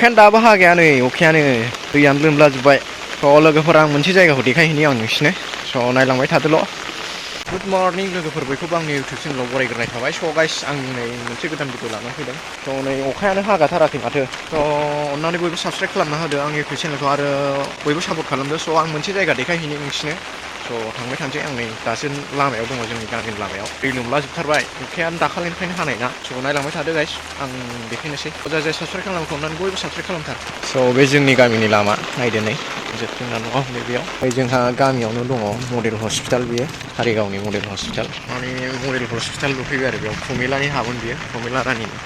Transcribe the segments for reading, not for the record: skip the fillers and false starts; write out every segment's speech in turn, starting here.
अखायानो दाबो हागाया नै अखायानो दैयानो लोमलाजोब्बाय स' लोगोफोर आं मोनसे जायगाखौ देखायहैनि आं नोंसिनो स' नायलांबाय थादोल' गुड मर्निं लोगोफोर बयखौबो आंनि इउटुब चेनेलाव बरायग्रोनाय थाबाय स' गाइस आं नै मोनसे गोदान भिडिअ लानानै फैदों स' नै अखायानो हागाथाराखै माथो स' अननानै बयबो साबसक्राइब खालामना होदो आंनि इउटुब चेनेलखौ आरो बयबो सापर्ट खालामदो स' आं मोनसे जायगा देखायहैनि नोंसिनो स' थांबाय थानोसै आं नै दासो लामायाव दङ जोंनि गामिनि लामायाव दै लोमलाजोबथारबाय अखायानो दाखालिनिफ्रायनो हानाय ना स' नायलांबाय थादो गाइस आं देखायनोसै जाय जाय साबसक्राइब खालामखौ अननानै बयबो साबसक्राइब खालामथार स' बे जोंनि गामिनि लामा नायदो नै जोंना न'आ हनै बेयाव ओमफ्राय जोंहा गामियावनो दङ मडेल हस्पिटाल बियो कारिगावनि मडेल हस्पिटाल माने मडेल हस्पिटाल लुफैबाय आरो बेयाव प्रमिलानि हामोन बियो प्रमिला रानिनि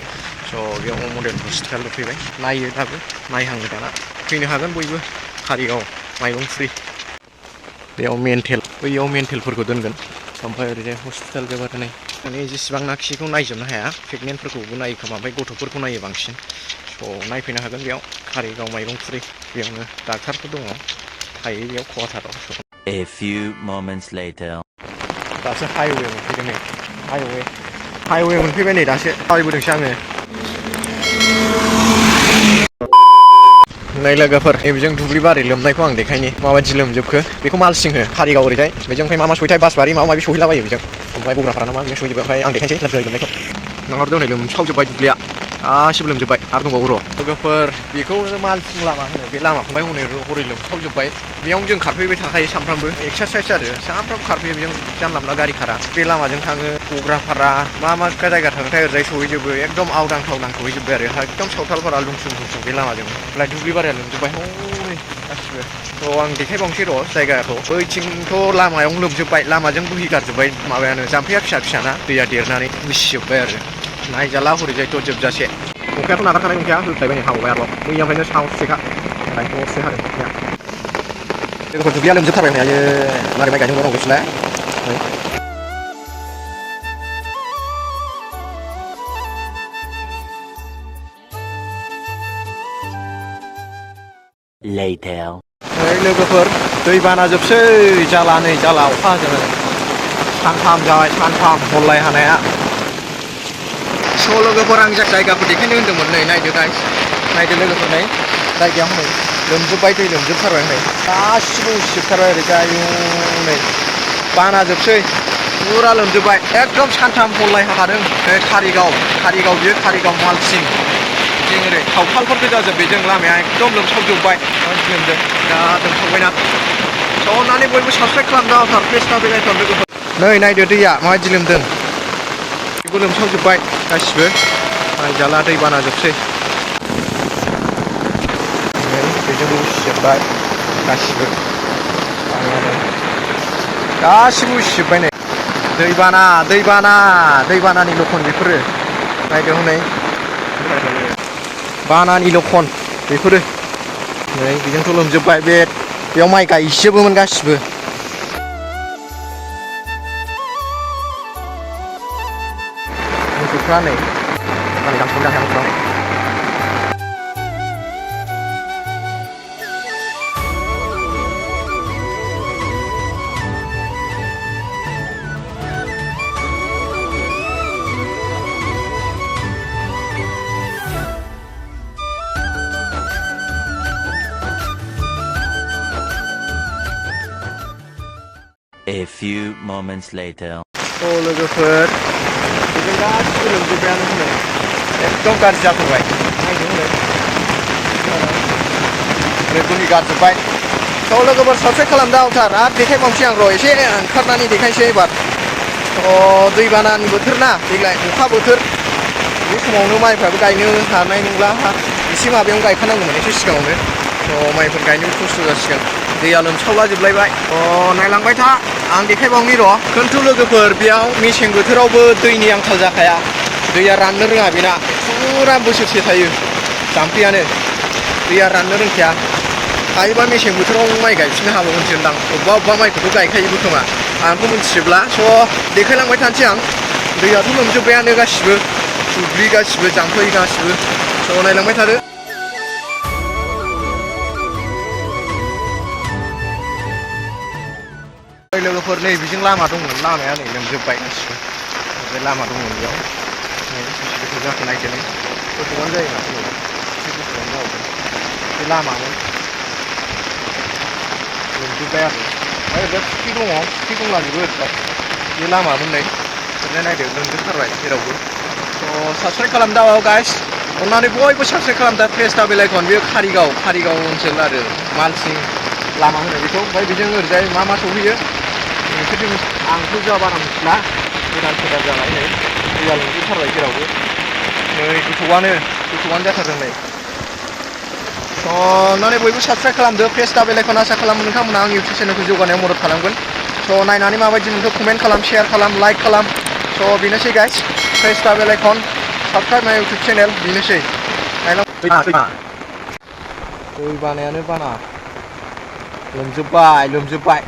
स' बेयाव मडेल हस्पिटाल लुफैबाय नायो दाबो नायहाङो दाना फैनो हागोन बयबो कारिगाव माइरंफुरि बेयाव मेन्टेल बैयाव मेन्टेलफोरखौ दोनगोन ओमफ्राय ओरैजाय हस्पिटाल जोबोर नै माने जेसेबांनाखिखौ नायजोबनो हाया प्रेगनेन्टफोरखौबो नायो खोमा ओमफ्राय गथ'फोरखौ नायो बांसिन स' नायफैनो हागोन बेयाव कारिगाव माइरंफुरि बेयावनो डाक्टारफोर दङ थायो बेयाव कवाटाराव A few moments later. दासो हाइवे मोनफैदों नै हाइवे मोनफैबाय नै दासो थाबायबोदोंसो आङो नै लोगोफोर नैबेजों दुब्लि बारि लोमनायखौ आं देखायनि माबायदि लोमजोबखो बेखौ मालसिं हो कारिगाव ओरैजाय बेजों ओमफ्राय मा सहैथाय बासबारि माबा माबि सहैलाबायो बेजों ओमफ्राय बग्राफोराना मा बेजों सहैजोबो ओमफ्राय आं देखायनोसै लासै लोमनायखौ नोंहरदो नै लोमसावजोब्बाय दुब्लिया गासिबो लोमजोब्बाय आरो दंबावो र' लोगोफोर बेखौ मालसिं लामा होनो बे लामाखौहाय हरै लोमसावजोब्बाय बेयावनो जों खारफैबाय थाखायो सानफ्रामबो एक्सारसाइस आरो सानफ्रामबो खारफैयो बेजों जानला मोनला गारि खारा बे लामाजों थाङो बग्राफारा मा जायगा थांथाय ओरैजाय सहैजोबो एकदम आवदां थावदां सहैजोब्बाय आरो एकदम सावथालफोरा लुंसुं लुंसुं बे लामाजों ओमफ्राय दुब्लि बारिया लोमजोब्बाय हनै गासिबो थ' आं देखायबावनोसै र' जायगाखौ बैथिंथ' लामायावनो लोमजोब्बाय लामाजों बोहैगारजोब्बाय माबायानो जाम्फैया फिसा फिसाना दैया देरनानै उसिजोब्बाय आरो नायजाला हरैजायथ' जोबजासे अखायाथ' नागारखानाय नंखाया होख्लायबाय नै हाबावबाय आरोबाव मैयानिफ्रायनो सावसेखा ओमफ्राय दसे हादों अखाया लोगोफोर दुब्लिया लोमजोबथारबाय नै आयो मारै माइ गायनो मोनबावनांगौ गैसैलाय Later. नै लोगोफोर दैबाना जोबसै जाला नै जाला अखा हाजों सानथाम जाबाय सानथाम हरलाय हानाया स' लोगोफोर आं जायगाखौ देखायनो होन्दोंमोन नै नायदो गाइस नायदो लोगोफोर नै जायगायाव हनै लोमजोब्बाय दै लोमजोबथारबाय नै गासिबो उसिजोबथारबाय ओरैजाय आयु नै बाना जोबसै फुरा लोमजोब्बाय एकदम सानथाम हरलाय हाखादों नै कारिगाव बियो कारिगाव मालसिं जों ओरै सावथालफोर गोजाजोब बेजों लामाया एकदम लोमसावजोब्बाय मानसि लोमजों बिराद लोमसावबायना स' अननानै बयबो साबसक्राइब खालामदावथार प्लिज नायफैनायथार लोगोफोर नै नायदो दैया माबायदि लोमदों बेखौ लोमसावजोब्बाय गासिबो नायजाला दैबाना जोबसै नै बेजोंबो उसिजोब्बाय गासिबो उसिजोब्बाय नै दैबानानि लखन बेफोरो नायदो हनै बानानि लखन बेफोरो नै बेजोंथ' लोमजोब्बाय बेयाव माइ गायजोबोमोन गासिबो मोसौफ्रा नै गांसो जानो हाया मोसौफ्रा A few moments later. थ' लोगोफोर बेजों गासिबो लोमजोब्बायानो हनै एकदम गाज्रि जाथारबाय नायदो हनै बोहैगारजोब्बाय थ' लोगोफोर साबसक्राइब खालामदावथार आरो देखायबावनोसै आं र' एसे ओंखारनानै देखायनोसै एबार थ' दैबानानि बोथोर ना देग्लाय अखा बोथोर बे समावनो माइफ्राबो गायनो हानाय नंला एसे माबायावनो गायखानांगौमोन एसे सिगाङावनो थ' माइफोर गायनोबो खस्थ' जासिगोन दैया लोमसावला जोबलायबाय नायलांबाय था आं देखायबावनि र' खिन्थु लोगोफोर बेयाव मेसें बोथोरावबो दैनि आंखाल जाखाया दैया राननो रोङा बेना फुरा बोसोरसे थायो जाम्फैयानो दैया राननो रोंखाया हायोबा मेसें बोथोराव माइ गायफिननो हाबावगोनसो होनदां अबेबा माइखौथ' गायखायोबो खोमा आंथ' मिथिजोबला स' देखायलांबाय थानोसै आं दैयाथ' लोमजोब्बायानो गासिबो दुब्लि गासिबो जाम्फै गासिबो स' नायलांबाय थादो लोगोफोर नै बेजों लामा दंमोन लामाया नै लोमजोब्बाय गासिबो बे लामा दंमोन बेयाव नै बेसे गोथौ जाखो नायदो नै गोथौआनो जायो माथो एसे गुसुआनो जाबावगोन बे लामामोन लोमजोब्बाय आरो ओमफ्राय ओरैजाय फुख्रि दङ फुख्रि दंलाजोबो ओरैजाय बे लामामोन नै ओरैजाय नायदो लोमजोबथारबाय जेरावबो स' साबस्क्राइब खालामदो गाइस अननानै बयबो साबस्क्राइब खालामदो प्रेस दा बेल आइकन बेयो कारिगाव ओनसोल आरो मालसिं लामा होनो बेखौ ओमफ्राय बेजों ओरैजाय मा सौहैयो नोंसोरजों आंथ' जोंहा बारा मिथिला गोदान जाबाय नै दैया लोमजोबथारबाय जेरावबो नै गोथौआनो जाथारदों नै स' अननानै बयबो साबस्क्राइब खालामदो प्रेस दा बेल आइकन आसा खालामो नोंथांमोना आंनि इउटुब चेनेलखौ जौगानायाव मदद खालामगोन स' नायनानै माबायदि नुदों कमेन्ट खालाम शेयार खालाम लाइक खालाम स' बेनोसै गाइस प्रेस दा बेल आइकन साबस्क्राइब माय इउटुब चेनेल बेनोसै दै बानायानो बाना लोमजोब्बाय